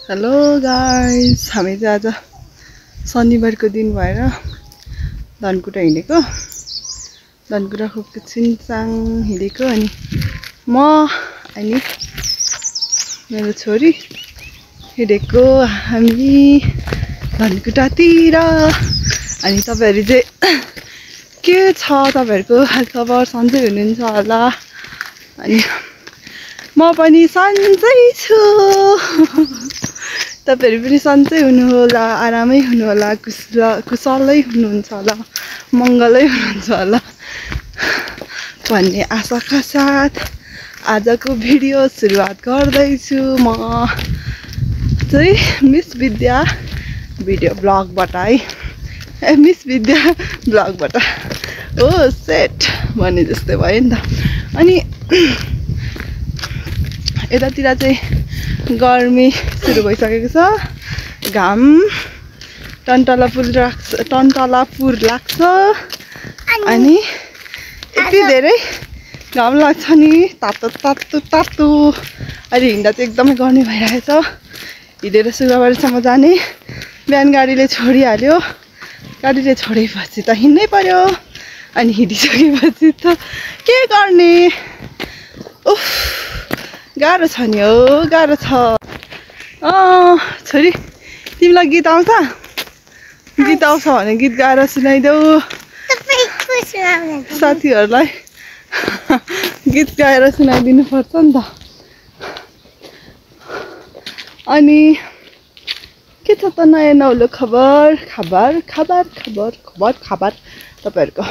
Hello guys, हामी चाहिँ आज शनिबारको दिन भएर धनकुटा हिँडेको। धनकुटाको सिङसाङ हिँडेको अनि म अनि मेरो छोरी हिँडेको हामी धनकुटातिर। अनि तपाईहरु चाहिँ के छ, तपाईहरुको हालखबर? सन्चै हुनुहुन्छ होला। अनि म पनि सन्चै छु। तपाईहरु पनि सन्चै हुनु होला, आरामै हुनु होला, कुशलै हुनुहुन्छ होला, मंगलै हुनुहुन्छ होला भन्ने आशाका साथ आजको भिडियो सुरुवात गर्दैछु। म चाहिँ मिस विद्या भिडियो ब्लगबाट है, मिस विद्या ब्लगबाट। ओ सेट भन्ने जस्तै भयो नि त। अनि यतातिर चाहिँ गर्मी सुरु भइसकेको छ। घाम टन्टलापुर लाग्छ अनि यति धेरै घाम लाग्छ नि, तातो तातो तातो। अहिले हिँड्दा चाहिँ एकदमै गर्मी भइरहेछ। हिँडेर सुगाबारीसम्म जाने, बिहान गाडीले छोडिहाल्यो। गाडीले छोडेपछि त हिँड्नै पर्यो। अनि हिँडिसकेपछि त के गर्ने? उफ, गाह्रो छ नि हो, गाह्रो छ। छोरी, तिमीलाई गीत आउँछ? गीत आउँछ भने गीत गाएर सुनाइदेऊ साथीहरूलाई। गीत गाएर सुनाइदिनु पर्छ नि त। अनि के छ त नयाँ नौलो खबर तपाईहरुको?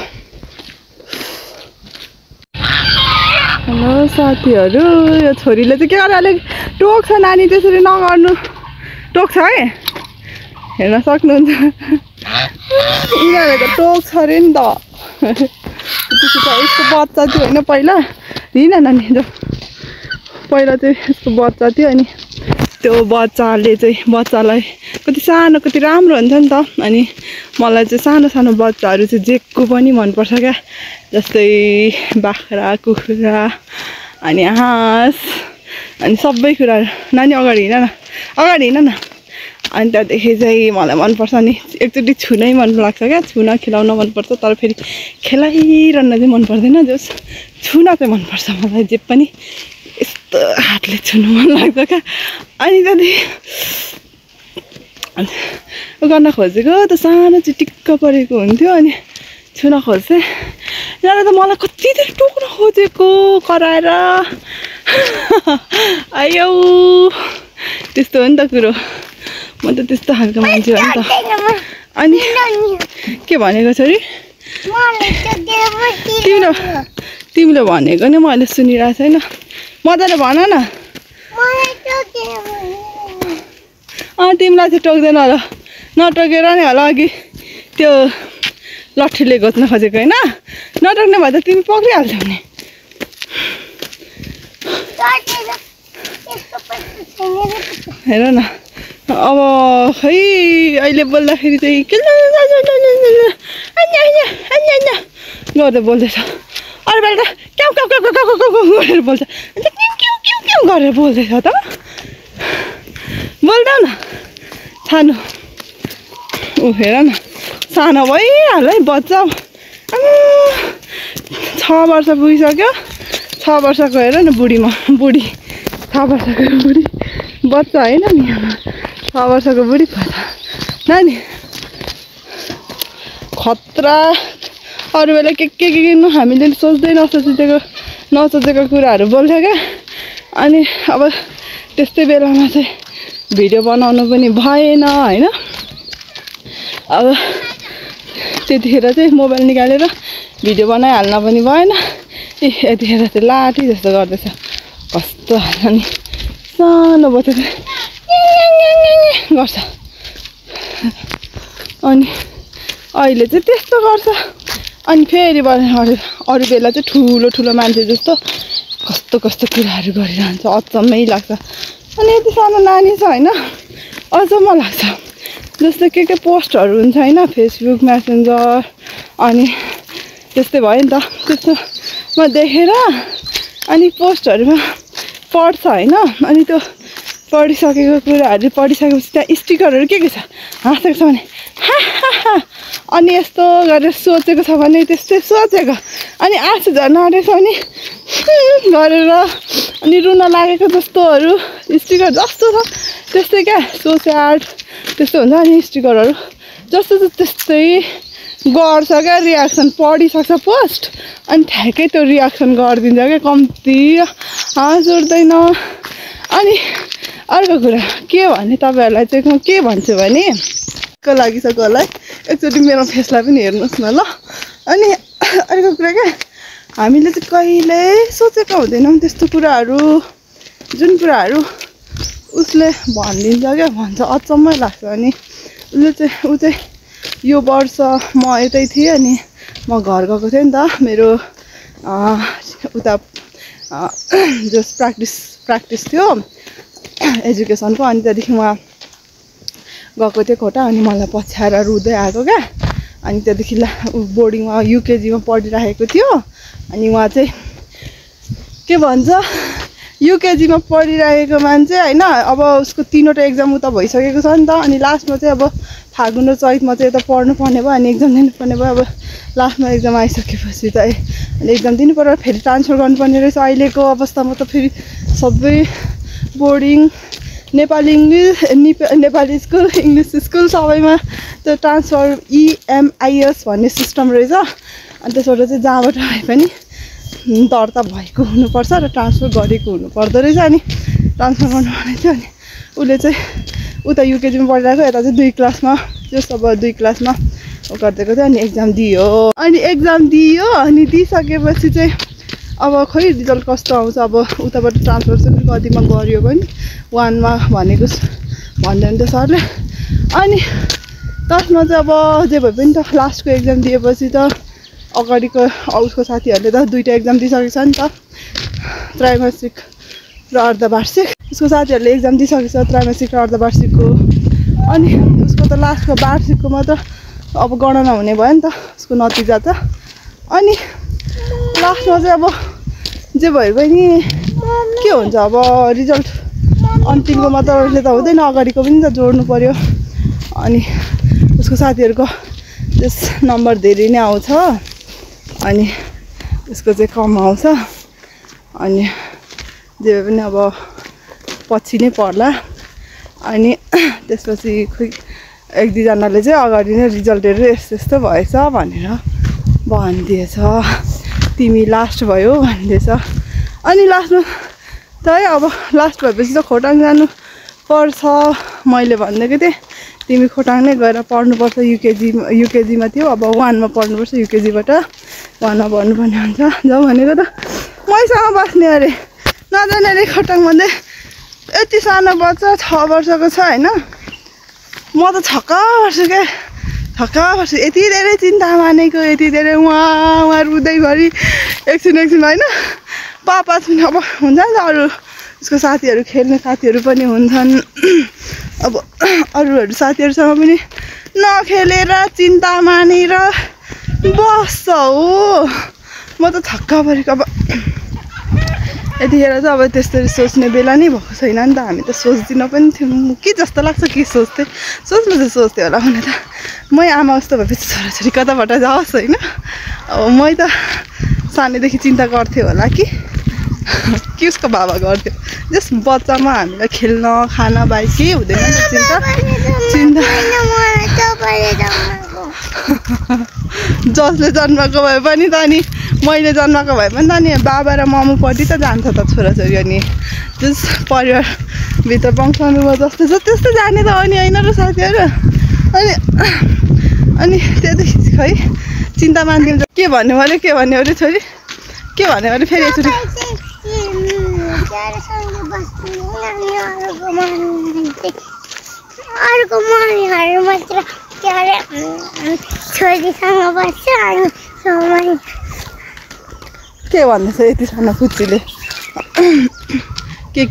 हेलो साथीहरू, यो छोरीले चाहिँ के गरेर अलिक टोक्छ नानी, त्यसरी नगर्नु। टोक्छ है, हेर्न सक्नुहुन्छ। यिनीहरूले त टोक्छ अरे नि त। यसको बच्चा थियो होइन पहिला, हिँड नानी जो। पहिला चाहिँ यसको बच्चा थियो अनि त्यो बच्चालाई कति सानो कति राम्रो हुन्छ नि त। अनि मलाई चाहिँ सानो सानो बच्चाहरू चाहिँ जेको पनि मनपर्छ क्या। जस्तै बाख्रा, कुखुरा अनि हाँस अनि सबै कुराहरू। नानी अगाडि हिँड न, अगाडि हिँड न। अनि त्यहाँदेखि चाहिँ मलाई मनपर्छ नि, एकचोटि छुनै मन लाग्छ क्या। छुन खेलाउन मनपर्छ, तर फेरि खेलाइरहन चाहिँ मन पर्दैन। जस छुन चाहिँ मनपर्छ मलाई, जे पनि यस्तो हातले छुनु मन लाग्छ क्या। अनि त्यहाँदेखि गर्न खोजेको त सानो चिटिक्क परेको हुन्थ्यो। अनि छुन खोज्थेँ, यिनीहरूले त मलाई कति धेरै टोक्न खोजेको कराएर। आयो, त्यस्तो हो नि त कुरो। म त त्यस्तो खालको मान्छे हो नि त। अनि के भनेको छोरी? तिमीले भनेको नि मैले सुनिरहेको छैन। मजाले भन न। तिमीलाई चाहिँ टोक्दैन होला, नटोकेर नि होला अघि त्यो लट्ठीले घोच्न खोजेको होइन। नटोक्ने भए त तिमी पक्रिहाल्छौ नि। हेर न, अब खै अहिले बोल्दाखेरि चाहिँ के गर्दै बोल्दैछ। अरू बेला त क्याउ क्याउ क्याउ क्याउ क्याउ गरेर बोल्छ, अन्त क्याउ क्याउ क्याउ क्याउ गरेर बोल्दैछ त। बोल्दा न सानो। ऊ हेर न, सानो भइहाल्यो है बच्चा। 6 वर्ष पुगिसक्यो। 6 वर्षको हेर न, बुढी 6 वर्षको बुढी बच्चा होइन नि, 6 वर्षको बुढी नानी खतरा। अरू बेला के किन्नु हामीले सोच्दै नसोचेको कुराहरू बोल्छ क्या। अनि अब त्यस्तै बेलामा चाहिँ भिडियो बनाउनु पनि भएन होइन। अब त्यतिखेर चाहिँ मोबाइल निकालेर भिडियो बनाइहाल्न पनि भएन। यतिखेर चाहिँ लाठी जस्तो गर्दैछ। कस्तो हाल्छ नि, सानो बच्चा चाहिँ गर्छ। अनि अहिले चाहिँ त्यस्तो गर्छ। अनि फेरि अरू बेला चाहिँ ठुलो मान्छे जस्तो कस्तो कुराहरू गरिरहन्छ, अचम्मै लाग्छ। अनि यति सानो नानी छ होइन, अचम्म लाग्छ। जस्तो के पोस्टहरू हुन्छ होइन, फेसबुक मेसेन्जर अनि त्यस्तै भयो नि त। त्यस्तोमा देखेर अनि पोस्टहरूमा पढ्छ होइन। अनि त्यो पढिसकेको कुराहरू पढिसकेपछि त्यहाँ स्टिकरहरू के छ हाँसेको छ भने हा अनि यस्तो गरेर सोचेको छ भने त्यस्तै सोचेको अनि आँसु झर्न आँटेको छ भने गरेर अनि रुन लागेको जस्तोहरू स्टिकर जस्तो छ त्यस्तै क्या सोचे आर्ट त्यस्तो हुन्छ अनि स्टिकरहरू जस्तो छ त्यस्तै गर्छ क्या रियाक्सन पढिसक्छ पोस्ट अनि ठ्याक्कै त्यो रियाक्सन गरिदिन्छ क्या कम्ती हाँस उठ्दैन अनि अर्को कुरा के भने तपाईँहरूलाई चाहिँ म के भन्छु भने को लागिसक्योलाई एकचोटि मेरो फेसलाई पनि हेर्नुहोस् न ल अनि अर्को कुरा क्या हामीले चाहिँ कहिल्यै सोचेको हुँदैनौँ त्यस्तो कुराहरू जुन कुराहरू उसले भनिदिन्छ क्या भन्छ अचम्मै लाग्छ अनि ऊ चाहिँ यो वर्ष म यतै थिएँ अनि म घर गएको थिएँ नि त मेरो उता जस प्र्याक्टिस थियो एजुकेसनको अनि त्यहाँदेखि उहाँ गएको थिएँ खोटा अनि मलाई पछ्याएर रुँदै आएको क्या अनि त्यहाँदेखि बोर्डिङमा युकेजीमा पढिराखेको थियो अनि उहाँ चाहिँ के भन्छ युकेजीमा पढिरहेको मान्छे होइन अब उसको 3वटा एक्जाम उता भइसकेको छ नि त अनि लास्टमा चाहिँ अब फागुन र चैतमा चाहिँ यता पढ्नु पर्ने भयो अनि एक्जाम दिनुपर्ने भयो अब लास्टमा एक्जाम आइसकेपछि त अनि एक्जाम दिनु पर्यो फेरि ट्रान्सफर गर्नुपर्ने रहेछ अहिलेको अवस्थामा त फेरि सबै boarding Nepali school English school सबैमा त्यो ट्रान्सफर EMIS भन्ने सिस्टम रहेछ अनि त्यसबाट चाहिँ जहाँबाट आए पनि दर्ता भएको हुनुपर्छ र ट्रान्सफर गरेको हुनुपर्दो रहेछ अनि ट्रान्सफर गर्नुपर्ने थियो अनि उसले चाहिँ उता युकेजीमा पढिरहेको यता चाहिँ 2 क्लासमा जस अब 2 क्लासमा गरिदिएको थियो अनि एक्जाम दियो अनि दिइसकेपछि चाहिँ अब खोइ रिजल्ट कस्तो आउँछ अब उताबाट ट्रान्सफर चाहिँ कतिमा गरियो भने 1मा भनेको भन्दैन त सरले अनि त्यसमा चाहिँ अब जे भए पनि त लास्टको एक्जाम दिएपछि त अगाडिको उसको साथीहरूले त 2टा एक्जाम दिइसकेको छ नि त त्रैमासिक र अर्धवार्षिक उसको साथीहरूले एक्जाम दिइसकेको छ त्रैमासिक र अर्धवार्षिकको अनि उसको त लास्टको वार्षिककोमा त अब गणना हुने भयो नि त उसको नतिजा त अनि लास्टमा चाहिँ अब जे भयो पनि के हुन्छ अब रिजल्ट अन्तिमको मात्रै त हुँदैन अगाडिको पनि त जोड्नु पर्यो अनि उसको साथीहरूको त्यस नम्बर धेरै नै आउँछ अनि उसको चाहिँ कम आउँछ अनि जे भए पनि अब पछि नै पर्ला अनि त्यसपछि खोइ 1-2जनाले चाहिँ अगाडि नै रिजल्ट हेरेर यस्तो भएछ भनेर भनिदिएछ तिमी लास्ट भयो भनिदिएछ अनि लास्टमा त है अब लास्ट भएपछि त खोटाङ जानु पर्छ मैले भनिदिएको थिएँ तिमी खोटाङ नै गएर पढ्नुपर्छ युकेजीमा थियो अब 1मा पढ्नुपर्छ युकेजीबाट 1मा पढ्नुपर्ने हुन्छ जाऊ भनेको त मैसँग बस्ने अरे नजाने अरे खोटाङ भन्दै यति सानो बच्चा 6 वर्षको छ होइन म त छक्का पर्छु यति धेरै चिन्ता मानेको यति धेरै उहाँ रुँदैभरि एकछिन होइन 5 मिनट अब हुन्छ नि त अरू उसको साथीहरू खेल्ने साथीहरू पनि हुन्छन् अब अरूहरू साथीहरूसँग पनि नखेलेर चिन्ता मानेर बस्छ हो म त छक्का परेको अब यतिखेर चाहिँ अब त्यस्तरी सोच्ने बेला नै भएको छैन नि त हामी त सोच्दिनँ पनि थियौँ के जस्तो लाग्छ के सोच्थेँ सोच्नु चाहिँ सोच्थेँ होला भने त मै आमा जस्तो भएपछि छोराछोरी कताबाट जाओस् होइन अब मै त सानैदेखि चिन्ता गर्थेँ होला कि उसको बाबा गर्थ्यो जस बच्चामा हामीलाई खेल्न खान बाहेक केही हुँदैन चिन्ता जसले जन्माएको भए पनि त अनि मैले जन्माएको भए पनि त अनि बाबा र मम्मीपट्टि त जान्छ त छोराछोरी अनि त्यस परिवारभित्र वंशानुगत जस्तो छ त्यस्तो जाने त हो नि होइन र साथीहरू अनि त्यहाँदेखि खै चिन्ता मानिदिन्छ के भन्नु अरे छोरी के भन्यो अरे फेरि एकचोटि अर्को मम्मीहरू मात्र के अरे छोरीसँग बस्छ अनि समय के भन्दैछ यति सानो फुच्चीले के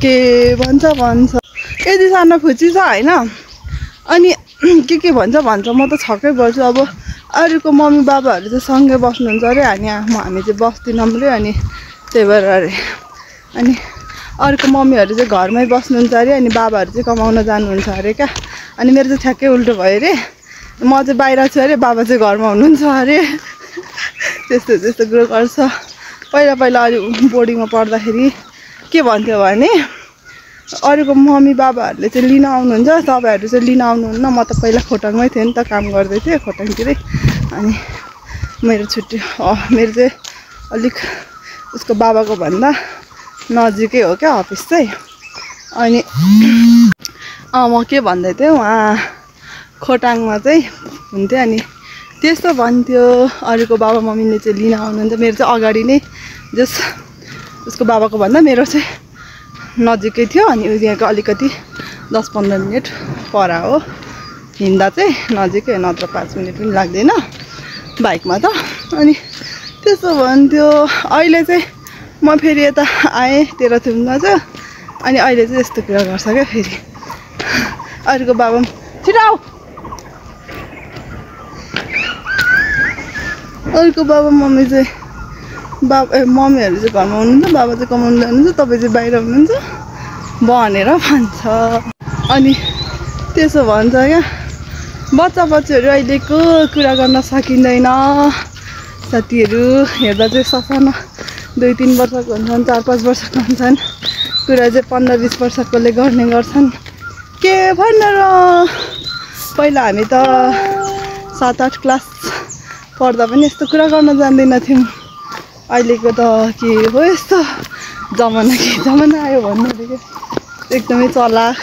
भन्छ यति सानो फुच्ची छ होइन अनि के भन्छ म त छक्कै पर्छु अब अरूको मम्मी बाबाहरू चाहिँ सँगै बस्नुहुन्छ अरे हामी चाहिँ बस्दैनौँ रे अनि त्यही भएर अरे अनि अर्को मम्मीहरू चाहिँ घरमै बस्नुहुन्छ अरे अनि बाबाहरू चाहिँ कमाउन जानुहुन्छ अरे क्या। अनि मेरो चाहिँ ठ्याक्कै उल्टो भयो अरे, म चाहिँ बाहिर छु अरे, बाबा चाहिँ घरमा हुनुहुन्छ अरे। त्यस्तो त्यस्तो कुरो गर्छ। पहिला पहिला अलि बोर्डिङमा पढ्दाखेरि के भन्थ्यो भने अरूको मम्मी बाबाहरूले चाहिँ लिन आउनुहुन्छ, तपाईँहरू चाहिँ लिन आउनुहुन्न। म त पहिला खोटाङमै थिएँ नि त, काम गर्दै थिएँ खोटाङतिरै। अनि मेरो छुट्टी मेरो चाहिँ अलिक उसको बाबाको भन्दा नजिकै हो क्या अफिस चाहिँ। अनि म के भन्दै थिएँ, उहाँ खोटाङमा चाहिँ हुन्थ्यो अनि त्यस्तो भन्थ्यो अरूको बाबा मम्मीले चाहिँ लिन आउनुहुन्छ। मेरो चाहिँ अगाडि नै जस उसको बाबाको भन्दा मेरो चाहिँ नजिकै थियो। अनि यहाँको अलिकति 10-15 मिनट पर हो, हिँड्दा चाहिँ नजिकै, नत्र 5 मिनट पनि लाग्दैन बाइकमा त। अनि त्यस्तो भन्थ्यो। अहिले चाहिँ म फेरि यता आएँ तेह्रथुममा चाहिँ, अनि अहिले चाहिँ यस्तो कुरा गर्छ क्या फेरि अरूको बाबा छिटो आऊ, अरूको बाबा मम्मी चाहिँ मम्मीहरू चाहिँ घरमा हुनुहुन्छ, बाबा चाहिँ कमाउनु जानुहुन्छ, तपाईँ चाहिँ बाहिर हुनुहुन्छ भनेर भन्छ। अनि त्यसो भन्छ क्या। बच्चा बच्चाहरू अहिलेको कुरा गर्न सकिँदैन। साथीहरू हेर्दा चाहिँ ससाना 2-3 वर्षको हुन्छन्, 4-5 वर्षको हुन्छन्, कुरा चाहिँ 15-20 वर्षकोले गर्ने गर्छन्। के भन्न र, पहिला हामी त 7-8 क्लास पढ्दा पनि यस्तो कुरा गर्न जान्दैन थियौँ। अहिलेको त के हो यस्तो जमाना, के जमाना आयो भन्नु क्या। एकदमै चलाक,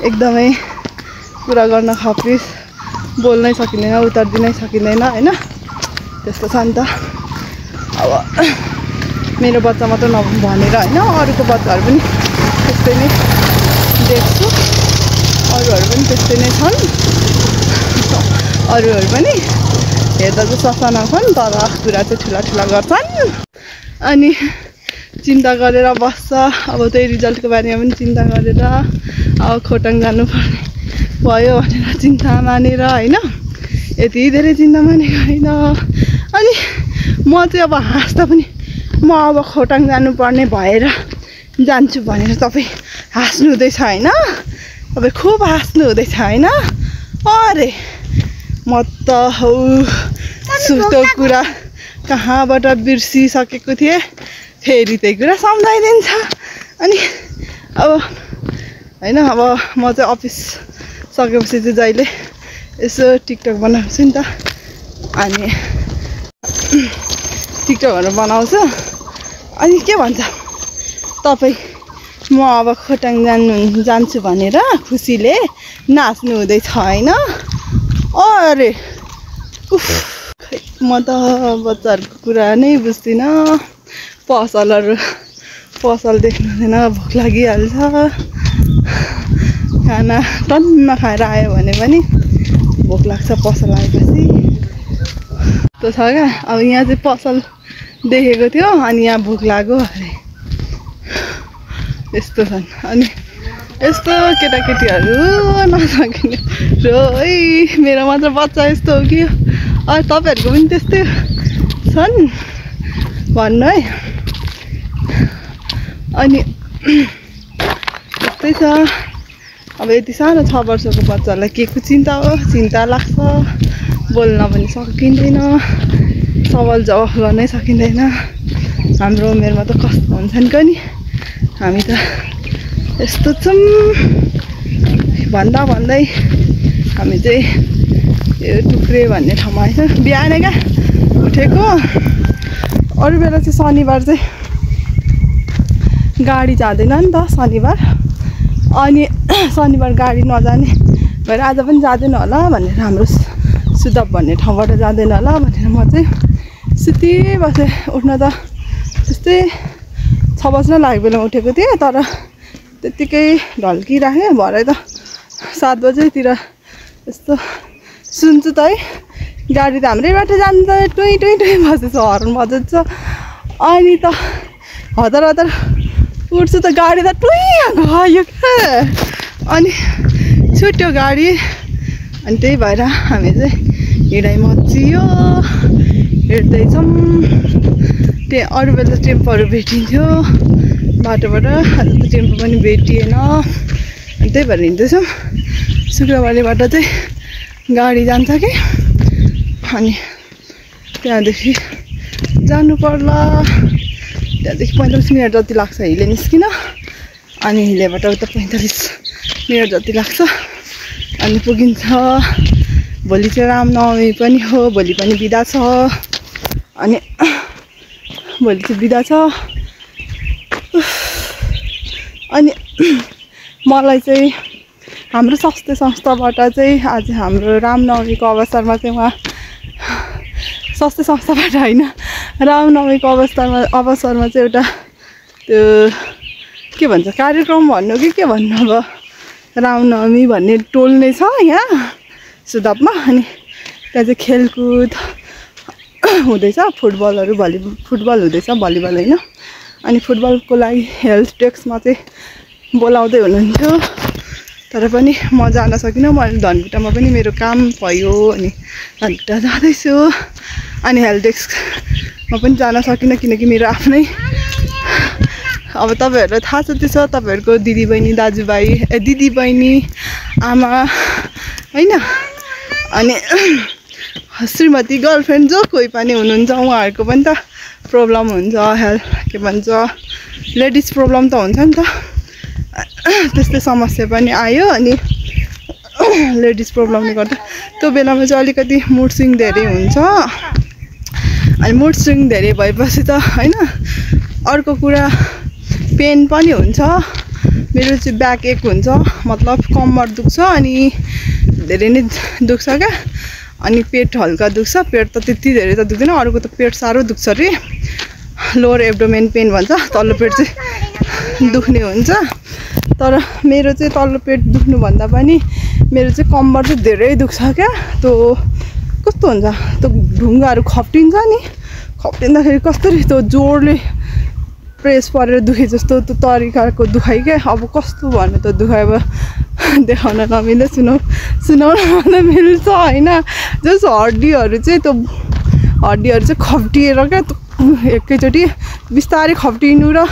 एकदमै कुरा गर्न खप्रिस, बोल्नै सकिँदैन, उत्तर दिनै सकिँदैन होइन। त्यस्तो छ नि त। अब मेरो बच्चा मात्र नभनेर होइन, अरूको बच्चाहरू पनि त्यस्तै नै देख्छु, अरूहरू पनि त्यस्तै नै छन्। अरूहरू पनि हेर्दा चाहिँ ससाना छन् तर कुरा चाहिँ ठुला ठुला गर्छन्। अनि चिन्ता गरेर बस्छ। अब त्यही रिजल्टको बारेमा पनि चिन्ता गरेर, अब खोटाङ जानुपर्ने भयो भनेर चिन्ता मानेर होइन, यति धेरै चिन्ता मानेको होइन। अनि म चाहिँ अब हाँस्दा पनि म अब खोटाङ जानुपर्ने भएर जान्छु भनेर तपाईँ हाँस्नु हुँदैछ होइन, तपाईँ खुब हाँस्नु हुँदैछ होइन। अरे म त हौ सुस्तो कुरा कहाँबाट बिर्सिसकेको थिएँ, फेरि त्यही कुरा सम्झाइदिन्छ। अनि अब होइन, अब म चाहिँ अफिस सकेपछि चाहिँ जहिले यसो टिकटक बनाउँछु नि त। अनि टिकटकहरू बनाउँछु। अनि के भन्छ तपाईँ, म अब खोटाङ जान्छु भनेर खुसीले नाच्नु हुँदैछ होइन। अरे उफ, म त बच्चाहरूको कुरा नै बुझ्दिनँ। पसल देख्नु हुँदैन, भोक लागिहाल्छ। खाना टन्न खाएर आयो भने पनि भोक लाग्छ पसल आएपछि। त्यो छ क्या। अब यहाँ चाहिँ पसल देखेको थियो अनि यहाँ भोक लाग्यो अरे, यस्तो छन्। अनि यस्तो केटाकेटीहरू नसकिने रोइ, मेरो मात्र बच्चा यस्तो हो कि तपाईँहरूको पनि त्यस्तै छन् भन्नु है। अनि त्यस्तै छ। अब यति सानो 6 वर्षको बच्चालाई के को चिन्ता हो, चिन्ता लाग्छ। बोल्न पनि सकिँदैन, सवाल जवाफ गर्नै सकिँदैन। हाम्रो उमेरमा त कस्तो हुन्छन् कि नि, हामी त यस्तो छौँ। भन्दा भन्दै हामी चाहिँ यो टुक्रे भन्ने ठाउँमा आएछ। बिहानै क्या उठेको, अरू बेला चाहिँ शनिबार चाहिँ गाडी जाँदैन नि त शनिबार। अनि शनिबार गाडी नजाने भएर आज पनि जाँदैन होला भनेर, हाम्रो सुदप भन्ने ठाउँबाट जाँदैन होला भनेर म चाहिँ सुतिबसेँ। उठ्न त त्यस्तै 6 बज्न लागेको बेलामा उठेको थिएँ, तर त्यत्तिकै ढल्किराखेँ। भरे त 7 बजेतिर यस्तो सुन्छु त है, गाडी त हाम्रैबाट जान्छ, टुई टुई टुई बजेछ, हर्न बजेछ। अनि त हतार हतार उठ्छु त गाडी त टुई गयो क्या। अनि छुट्यो गाडी। अनि त्यही भएर हामी चाहिँ हिँडाइ मचियो, हिँड्दैछौँ। त्यहाँ अरू बेला टेम्पोहरू भेटिन्थ्यो, बाटोबाट आज त टेम्पो पनि भेटिएन अनि त्यही भएर हिँड्दैछौँ शुक्रबारेबाट चाहिँ गाडी जान्छ कि अनि त्यहाँदेखि जानु पर्ला त्यहाँदेखि 45 मिनट जति लाग्छ हिले निस्किन अनि हिलेबाट उता 45 मिनट जति लाग्छ अनि पुगिन्छ भोलि चाहिँ रामनवमी पनि हो भोलि पनि बिदा छ अनि भोलि चाहिँ बिदा छ अनि मलाई चाहिँ हाम्रो स्वास्थ्य संस्थाबाट चाहिँ आज हाम्रो रामनवमीको अवसरमा चाहिँ उहाँ स्वास्थ्य संस्थाबाट होइन रामनवमीको अवसरमा चाहिँ एउटा त्यो के भन्छ कार्यक्रम भन्नु कि के भन्नु अब रामनवमी भन्ने टोल नै छ यहाँ सुदापमा अनि त्यहाँ चाहिँ खेलकुद हुँदैछ फुटबलहरू फुटबल हुँदैछ भलिबल होइन अनि फुटबलको लागि हेल्थ डेस्कमा चाहिँ बोलाउँदै हुनुहुन्थ्यो तर पनि म जान सकिनँ मैले धनकुटामा पनि मेरो काम भयो अनि धनकुटा जाँदैछु अनि हेल्थ डेस्कमा पनि जान सकिनँ किनकि मेरो आफ्नै अब तपाईँहरूलाई थाहा छ त्यसो तपाईँहरूको दिदीबहिनी दाजुभाइ दिदीबहिनी आमा होइन अनि श्रीमती गर्लफ्रेन्ड जो कोही पनि हुनुहुन्छ उहाँहरूको पनि त प्रब्लम हुन्छ हेल्थ के भन्छ लेडिज प्रब्लम त हुन्छ नि त त्यस्तै समस्या पनि आयो अनि लेडिज प्रब्लमले गर्दा त्यो बेलामा चाहिँ अलिकति मुड स्विङ धेरै हुन्छ अनि मुड स्विङ धेरै भएपछि त होइन अर्को कुरा पेन पनि हुन्छ मेरो चाहिँ ब्याक एक हुन्छ मतलब कम्मर दुख्छ अनि धेरै नै दुख्छ क्या अनि पेट हल्का दुख्छ पेट त त्यति धेरै त दुख्दैन अरूको त पेट साह्रो दुख्छ अरे लोवर एब्डोमेन पेन भन्छ तल्लो पेट चाहिँ दुख्ने हुन्छ तर मेरो चाहिँ तल्लो पेट दुख्नुभन्दा पनि मेरो चाहिँ कम्मर चाहिँ धेरै दुख्छ क्या त्यो कस्तो हुन्छ त्यो ढुङ्गाहरू खप्टिन्छ नि खप्टिँदाखेरि कसरी त्यो जोडले प्रेस परेर दुखे जस्तो त्यो तरिकाको दुखाइ क्या अब कस्तो भन्नु त दुखाइ अब देखाउन नमिल्ने सुनाउन मिल्छ होइन जस्तो हड्डीहरू चाहिँ त्यो हड्डीहरू चाहिँ खप्टिएर क्या एकैचोटि बिस्तारै खप्टिनु र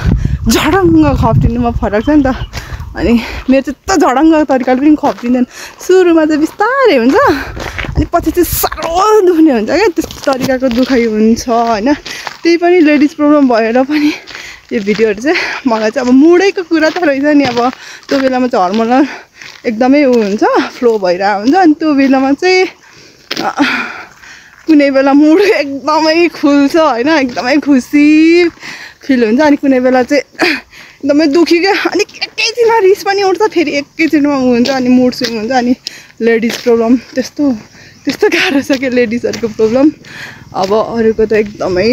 झडङ्ग खप्टिनुमा फरक छ नि त अनि मेरो चाहिँ त झडङ्ग तरिकाले पनि खप्टिँदैन सुरुमा चाहिँ बिस्तारै हुन्छ अनि पछि चाहिँ साह्रो दुख्ने हुन्छ क्या त्यस्तो तरिकाको दुखाइ हुन्छ होइन त्यही पनि लेडिज प्रब्लम भएर पनि यो भिडियोहरू चाहिँ मलाई चाहिँ अब मुडैको कुरा त रहेछ नि अब त्यो बेलामा चाहिँ हर्मोनल एकदमै हुन्छ फ्लो भइरहेको हुन्छ अनि त्यो बेलामा चाहिँ कुनै बेला मुड एकदमै खुल्छ होइन एकदमै खुसी फिल हुन्छ अनि कुनै बेला चाहिँ एकदमै दुखी क्या अनि एकैछिनमा रिस पनि उठ्छ फेरि एकैछिनमा हुन्छ अनि मुड स्विङ हुन्छ अनि लेडिज प्रब्लम त्यस्तो गाह्रो छ क्या लेडिजहरूको प्रब्लम अब अरूको त एकदमै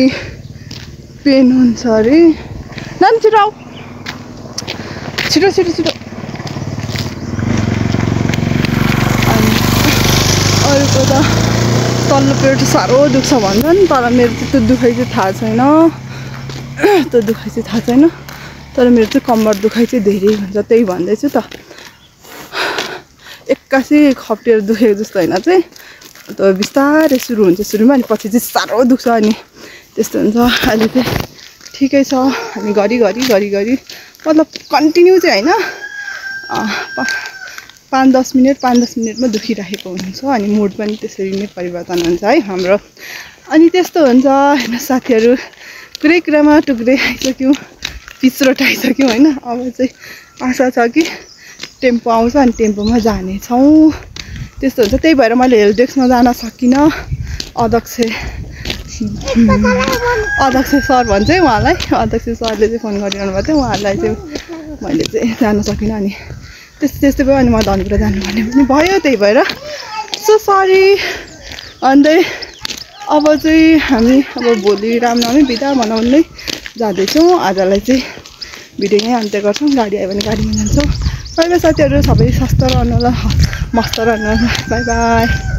पेन हुन्छ अरे नानी छिटो आऊ छिटो अनि अरूको त तल्लो पेट साह्रो दुख्छ भन्छन् तर मेरो चाहिँ त्यो दुखाइ चाहिँ थाहा छैन तर मेरो चाहिँ कम्मर दुखाइ चाहिँ धेरै हुन्छ त्यही भन्दैछु त एक्कासी खप्टिएर दुखेको जस्तो होइन चाहिँ त्यो बिस्तारै सुरु हुन्छ सुरुमा अनि पछि चाहिँ साह्रो दुख्छ अनि त्यस्तो हुन्छ अहिले चाहिँ ठिकै छ अनि घरि मतलब कन्टिन्यू चाहिँ होइन 5-10 मिनटमा दुखिरहेको हुन्छ अनि मुड पनि त्यसरी नै परिवर्तन हुन्छ है हाम्रो अनि त्यस्तो हुन्छ होइन साथीहरू कुरामा टुक्रै आइसक्यौँ पिछ्रोट आइसक्यौँ होइन अब चाहिँ आशा छ कि टेम्पो आउँछ अनि टेम्पोमा जानेछौँ त्यस्तो हुन्छ त्यही भएर मैले हेल्थ डेस्कमा जान सकिनँ अध्यक्ष सर भन्छ है उहाँलाई अध्यक्ष सरले चाहिँ फोन गरिरहनु भएको थियो उहाँलाई चाहिँ मैले चाहिँ जान सकिनँ अनि त्यस्तै भयो अनि म धनकुटा जानुपर्ने पनि भयो त्यही भएर सो सरी अन्त अब चाहिँ हामी अब भोलि रामनवमी बिदा मनाउनै जाँदैछौँ आजलाई चाहिँ भिडियो यहीँ अन्त्य गर्छौँ गाडी आयो भने गाडीमा जान्छौँ बाई बाई साथीहरू सबै स्वस्थ रहनु होला मस्त रहनु होला बाई बाई